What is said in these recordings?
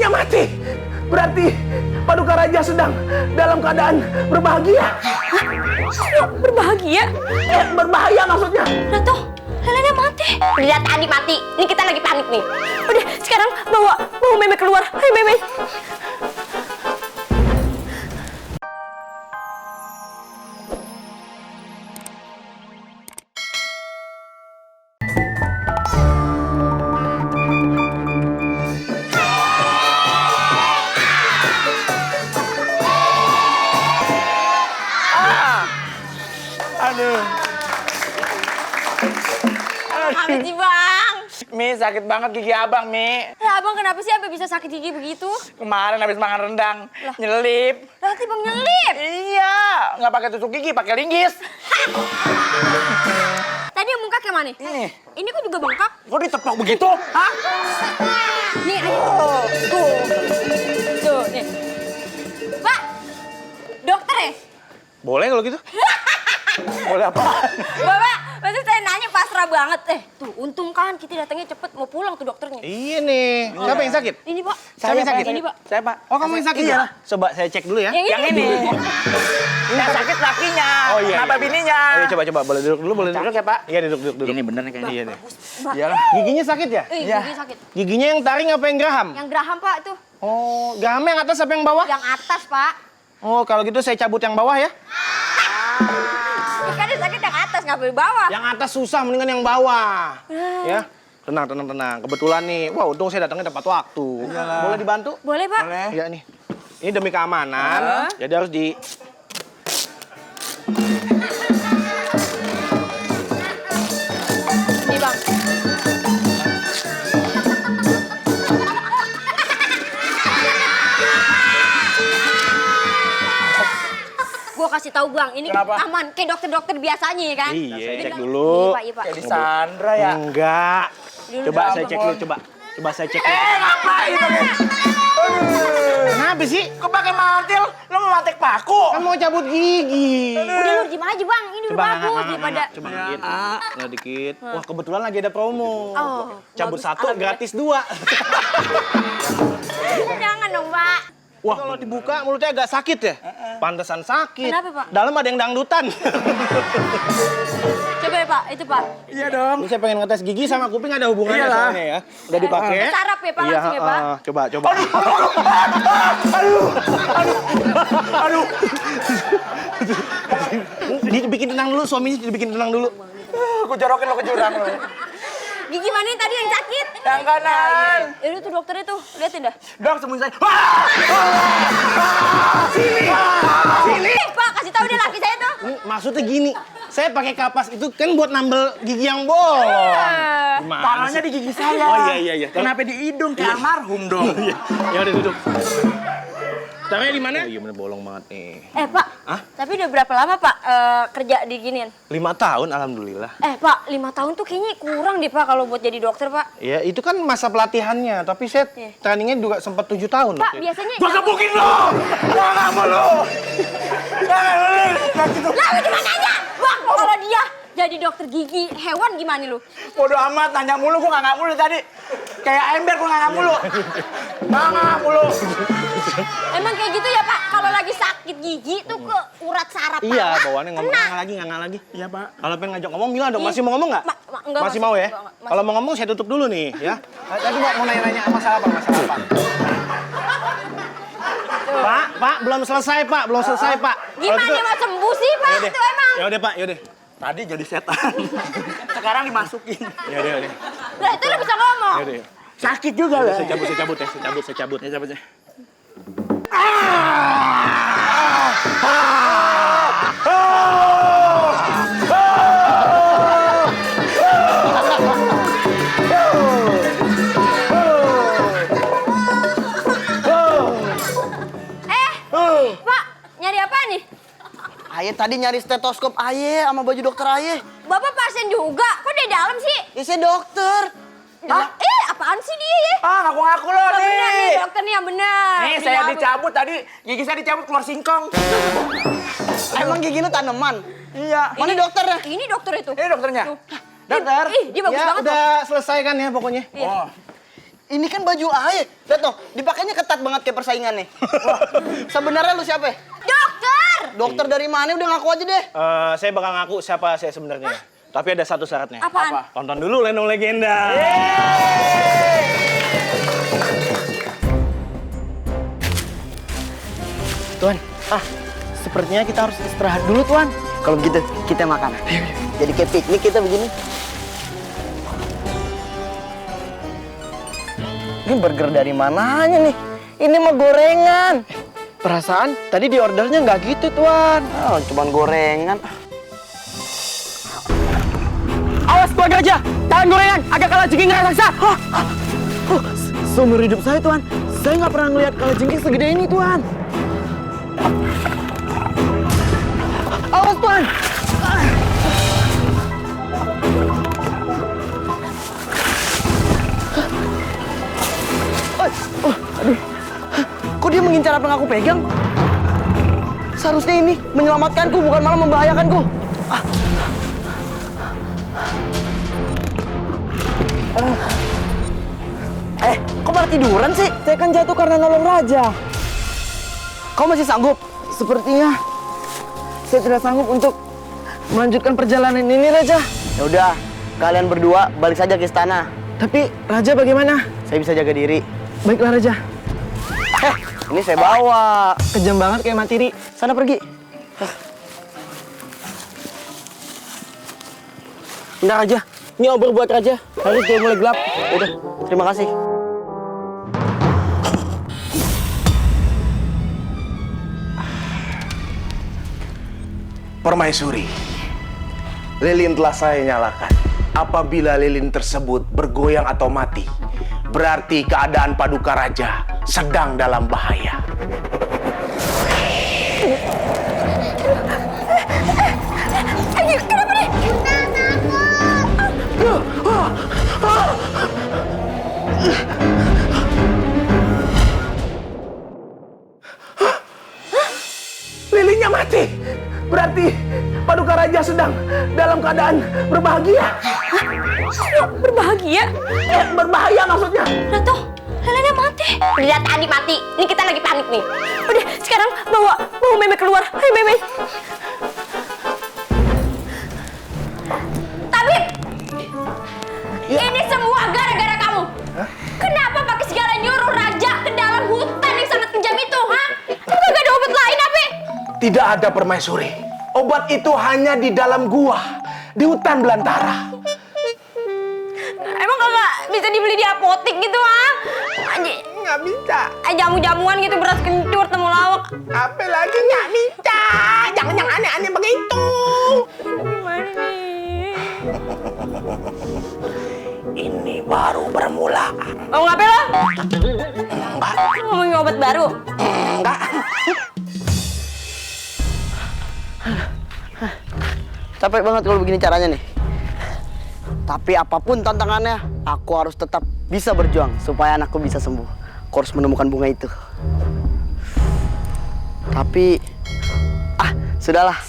giginya mati. Berarti Paduka Raja sedang dalam keadaan berbahagia. Berbahagia? Berbahaya maksudnya. Ratu, Helena mati. Udah tadi mati. Ini kita lagi panik nih. Udah, sekarang bawa Meme keluar. Hai Meme. Amit sih bang. Mi, sakit banget gigi abang, Mi. Ya abang kenapa sih sampai bisa sakit gigi begitu? Kemarin habis makan rendang, Lah. nyelip. Berarti bang nyelip. Iya, nggak pakai tusuk gigi, pakai linggis. Tadi yang bengkak yang mana? Ini. Ini kok juga bengkak? Kok ditepok begitu? Hah? Nih ayo. Tuh. Tuh, nih. Pak, dokter ya? Boleh kalau gitu? Boleh apa? Bapak, maksud saya nanya pasrah banget. Tuh untung kan kita datangnya cepet, mau pulang tuh dokternya. Iya nih. Siapa yang sakit? Ini Pak. Siapa yang sakit? Ini Pak. Saya, Pak. Oh, kamu yang sakit Iya. ya? Coba saya cek dulu ya. Yang Yang ini. Yang sakit lakinya. Oh, iya, Kenapa iya. bininya? Ayo coba boleh duduk dulu, boleh Duduk ya, Pak? Iya, duduk. Ini bener nih kayaknya. Iya nih. Iyalah. Giginya sakit ya? Iya. Gigi sakit. Giginya yang taring apa yang geraham? Yang geraham Pak tuh. Oh, geraham yang atas apa yang bawah? Yang atas Pak. Oh, kalau gitu saya cabut yang bawah ya. Kan dia sakit yang atas, nggak boleh bawah. Yang atas susah, mendingan yang bawah. Ya. Tenang. Kebetulan nih, wah untung saya datangnya tepat waktu. Boleh dibantu? Boleh Pak. Boleh. Iya nih. Ini demi keamanan, jadi harus di... Nih Bang. Gua kasih tahu Bang, ini Kenapa? aman kayak dokter-dokter biasanya ya kan? Iya, Ini, cek Bang. dulu. Iya Pak, iya Pak. Kayak di Sandra ya. Enggak. Dulu Coba dong, saya cek Bang. dulu, coba saya cek dulu. Ngapain dong? Kenapa sih? Kok pakai mantil? Lo mau mantek paku? Kan mau cabut gigi. Udah lu diem aja Bang, ini udah bagus daripada. Coba Ya. dikit. Nah, dikit. Wah, kebetulan lagi ada promo. Oh, Cabut bagus. satu, Alhamdulillah. gratis dua. Jangan dong Pak. Wah, kalau dibuka mulutnya agak sakit ya? Pantesan sakit. Kenapa, Pak? Dalam ada yang dangdutan. Coba ya Pak, itu Pak. Iya dong. Ini saya pengen ngetes gigi sama kuping ada hubungannya Iyalah. soalnya ya. Udah dipakai. Sarap ya Pak Iya, langsung ya Pak. coba. Aduh. Dibikin tenang dulu, suaminya dibikin tenang dulu. Aku jorokin lo ke jurang lo. Gigi mana yang tadi yang sakit? Yang kanan. Itu tuh dokternya tuh, liatin dah. Dok, sembunyi saya. Sini. Pak, kasih tahu dia laki saya tuh. Maksudnya gini, saya pakai kapas itu kan buat nambel gigi yang bolong. Gimana Tangannya sih? di gigi saya. Oh iya. Kenapa di hidung kayak almarhum dong? Ya udah duduk. Taruhnya di mana? Oh, iya bener bolong banget nih. Pak, tapi udah berapa lama Pak kerja di ginian? 5 tahun alhamdulillah. Pak, 5 tahun tuh kayaknya kurang deh Pak kalau buat jadi dokter Pak. Ya itu kan masa pelatihannya, tapi saya Iya. trainingnya juga sempat 7 tahun. Pak, waktu itu. biasanya... Gua gebukin lo! Jangan mau lo! Jangan lo! Lah, lu cuma nanya! Bang, kalau dia jadi dokter gigi hewan gimana lu? Bodoh amat, nanya mulu, gua nggak mulu tadi. Kayak ember, gua nggak mulu. Nggak mulu. Emang kayak gitu ya Pak? Kalau lagi sakit gigi tuh ke urat saraf Iya, bawah, bawaannya ngomong kena. nggak lagi. Iya, Pak. Kalau pengen ngajak ngomong, bilang dong. Iya. Masih mau ngomong nggak? Enggak, Masih mau ya? enggak. Kalau mau ngomong, saya tutup dulu nih, ya. Tadi mau nanya-nanya masalah apa? Pak, belum selesai, Pak. Belum selesai, Pak. Kalau Gimana gitu- mau sembuh sih Pak? Yaudah. Itu emang. Yaudah, Pak, yaudah. Tadi jadi setan. Sekarang dimasukin. Yaudah. Lah itu lu bisa ngomong. Yaudah. Sakit juga lah. Saya cabut ya. Saya cabut. Ya, cabut ya. Pak, nyari apa nih? Aye tadi nyari stetoskop Aye sama baju dokter Aye. Bapak pasien juga, kok di dalam sih? Ya saya dokter. Apaan sih dia ya? Ngaku-ngaku lo Nggak bener nih, nih. dokter nih yang bener. Nih, saya dicabut tadi. Gigi saya dicabut keluar singkong. Emang gigi lu tanaman? Iya. Mana dokternya? Ini dokter itu. Ini dokternya. Tuh. Dokter. Ih, dia bagus Ya, banget udah selesai kan ya pokoknya. Iya. Oh. ini kan baju Aye. Lihat tuh, dipakainya ketat banget kayak persaingan nih. Wah, sebenarnya lu siapa? Dokter! Dokter dari mana? Udah ngaku aja deh. Saya bakal ngaku siapa saya sebenarnya. Tapi ada satu syaratnya. Apaan? Tonton dulu Lenong Legenda. Tuan, sepertinya kita harus istirahat dulu, Tuan. Kalau begitu, kita makan. Jadi kayak piknik kita begini. Ini burger dari mananya nih? Ini mah gorengan. Perasaan tadi di ordernya nggak gitu, Tuan. Oh, cuman gorengan. Awas Tuan Gajah, tangan gorengan agak kalah jengking raksasa. Seumur hidup saya, Tuan, saya nggak pernah ngeliat kalajengking segede ini, Tuan. Awas, Tuan. Aduh, kok dia mengincar apa yang aku pegang? Seharusnya ini menyelamatkanku, bukan malah membahayakanku. Kok malah tiduran sih? Saya kan jatuh karena nolong Raja. Kau masih sanggup? Sepertinya saya tidak sanggup untuk melanjutkan perjalanan ini, Raja. Ya udah, kalian berdua balik saja ke istana. Tapi Raja bagaimana? Saya bisa jaga diri. Baiklah Raja. Ini saya bawa. Kejam banget kayak matiri. Sana pergi. Bentar Raja, ini obat buat Raja. Harus udah mulai gelap. Udah, terima kasih. Permaisuri, lilin telah saya nyalakan. Apabila lilin tersebut bergoyang atau mati, berarti keadaan Paduka Raja sedang dalam bahaya. Kenapa nih? Lilinnya mati. Berarti Paduka Raja sedang dalam keadaan berbahagia. Berbahagia? Berbahaya maksudnya. Ratu, lilinnya mati. Udah tadi mati. Ini kita lagi panik nih. Udah, sekarang bawa Meme keluar. Hai Meme. Tabib! Ini semua gara-gara kamu. Kenapa pakai segala nyuruh Raja ke dalam hutan yang sangat kejam itu, ha? Apa gak ada obat lain, apa? Tidak ada, Permaisuri. Obat itu hanya di dalam gua, di hutan belantara. Emang kagak bisa dibeli di apotek gitu, ha? Nggak bisa. Jamu-jamuan gitu, beras kencur, temulawak. Apa lagi nggak bisa? Jangan aneh-aneh begitu. Gimana nih? Ini baru bermula. Oh, ngapain lo? Enggak. Ngomongin obat baru? Enggak. Capek banget kalau begini caranya nih. Tapi apapun tantangannya, aku harus tetap bisa berjuang supaya anakku bisa sembuh. Aku harus menemukan bunga itu. Tapi, sudahlah.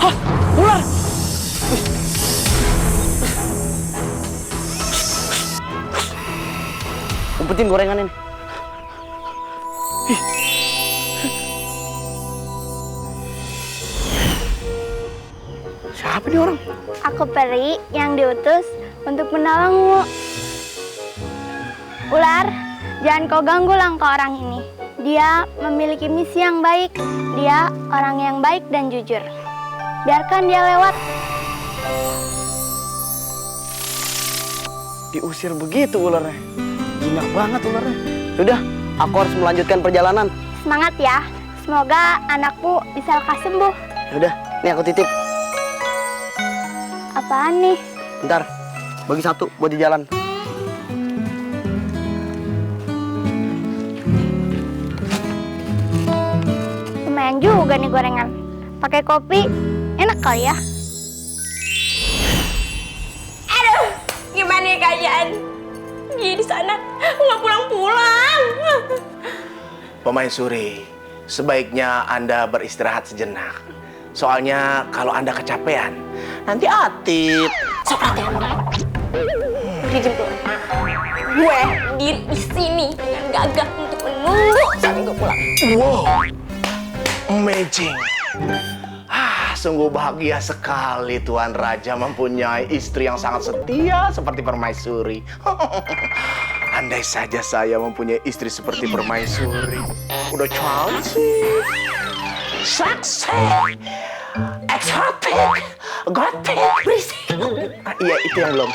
Hah, ular! Umpetin gorengan ini. Siapa nih orang? Aku peri yang diutus untuk menolongmu. Ular, jangan kau ganggu langkah orang ini. Dia memiliki misi yang baik. Dia orang yang baik dan jujur. Biarkan dia lewat. Diusir begitu ularnya. Jinak banget ularnya. Udah, aku harus melanjutkan perjalanan. Semangat ya. Semoga anakku bisa lekas sembuh. Udah, nih aku titip. Apaan nih? Bentar, bagi satu buat di jalan. Lumayan juga nih gorengan. Pakai kopi, enak kali ya. Aduh, gimana ya keadaan? Dia di sana nggak pulang-pulang. Permaisuri, sebaiknya Anda beristirahat sejenak. Soalnya kalau Anda kecapean, nanti Atip. Sok Ratu. Izin pulang. Gue diri di sini dengan gagah untuk menunggu sampai gue pulang. Wow, amazing. Sungguh bahagia sekali Tuan Raja mempunyai istri yang sangat setia seperti Permaisuri. Andai saja saya mempunyai istri seperti Permaisuri. Udah cantik, seksi, eksotik, gotik, berisik. Iya, itu yang belum.